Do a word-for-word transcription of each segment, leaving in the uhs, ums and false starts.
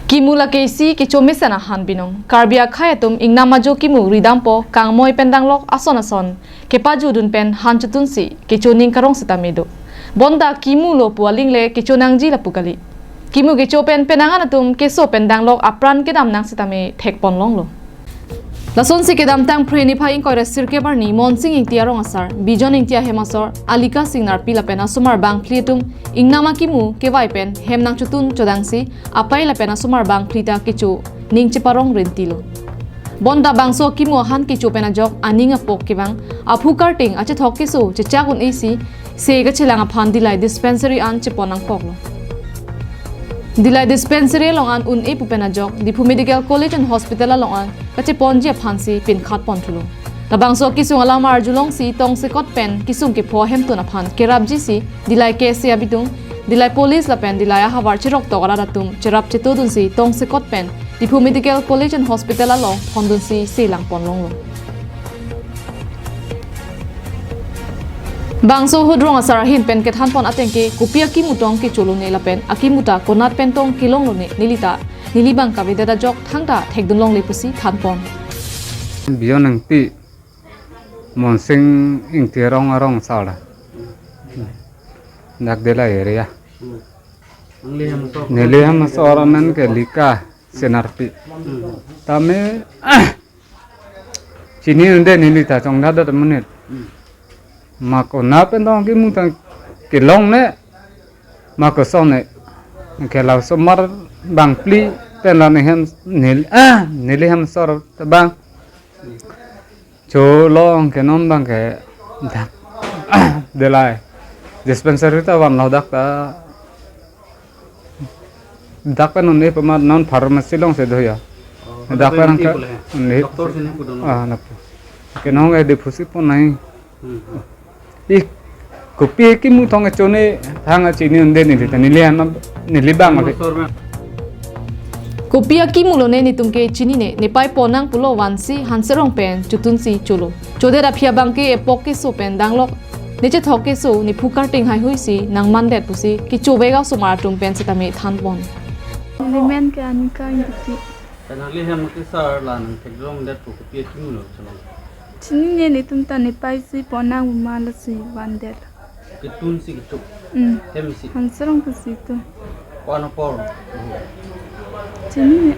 Kimu lake isi kecho mesen ahan binong. Karbi akhei atum ingnam ajo kimu ridampo, kangmoi pen danglok ason ason kepajudun pen han chotunsi kecho ning karong setame do. Bonta kimu lo pu aling le kecho nangji lapu kali. Kimu kecho pen penang an atum keso pen danglok apran kedam nang setame thekpon longlo. Lasonsi kedamtang Phre niphai ingkoi ra sirkep arni Monsing Ingti arong asar, Bijon Ingti ahem asor, Alika Singnarpi lapen asomar bangphli atum ingnam akimu kevai pen hem nangchotun chodangsi apei lapen asomar bangphli ta kecho ning cheparong rentilo. Bonta bangso kimu ahan kecho pen ajok aning apok kevang, aphu karting achethok keso chechak un-esi se kachelang aphan Dillai dispensary an chepon nangpoklo. Dillai dispensary along an un-e pu pen ajok Diphu Medical College and Hospital along an kacheponji aphansi pinkhatpon thulo. Labangso kesung alam arjulongsi tongsekot pen kesung kepho ahemtun aphan kerapjisi Dillai K S A abitung, Dillai Police lapen Dillai ahavar cheroktok arat atum cherap chetodunsi tongsekot pen Diphu Medical College and Hospital along phondunsi selangpon longlo. Bangso ahut rong asar ahin pen kethanpon ateng ke kopi akimu tong kecholone lapen akimu ta konat pen tong kelonglone nelita neli bang kavedet ajok thangta thekdun longle pusi thanpon. Bijon Ingti, Monsing Ingti arong arong asar. Dak Dillai area. Neli hem asor amen ke Lika Singnarpi. Tame chini unde neli ta chongdat dat monit. Ma konat pen tong kimu tang kelongne, ma kosonne. Ke la osomar bangphli pen la nehem neli, ah, neli hem asor ta bang. Cholong ke non bang ke dak Dillai dispensary ta vanlo, dak ta dak pen un-e pu amat non pharmacy alongsi do ya. Oh, dak pen ke un-e. Doctor si ne pu do no? Ah, na pu. Ke non ke Diphu si pon nai. Hmm. I kopi kimu tong chone thang chini unde neli ta neli an neli bang ave. Kopi akimu lone netum ke chinine, nepei pon nang pulo vansi hanserong pen chotunsi cholo. Chodet aphi abang ke epok keso pen danglok, nechethok keso, nephu karting haihuisi nangmandet pusi kecho vega osomar atum pen setame thanpon. Nemen ke Anika Ingti. Nangli hem ke sar la nangthekdrongdet pu kopi akimu lo cholong? Chinine, netum ta nepei si pon nang ma lasi vandet. Ketunsi kecho. Hmm. Hem si. Hanserong pusi tu. Ko-an apor? Chinine.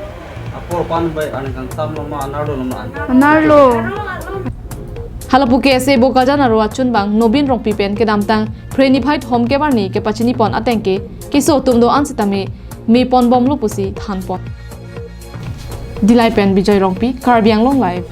Apor ko-an bai, an kangsam lo ma, anerlo lo ma an? Anerlo. Halapu K S A Bokajan aro achun bang Nobin Rongpi pen kedamtang Phre niphai thomkep arni kepachinipon ateng ke keso atum do-an setame meponbomlo pusi thanpon. Dillai pen Bijoy Rongpi, Karbi Anglong Live.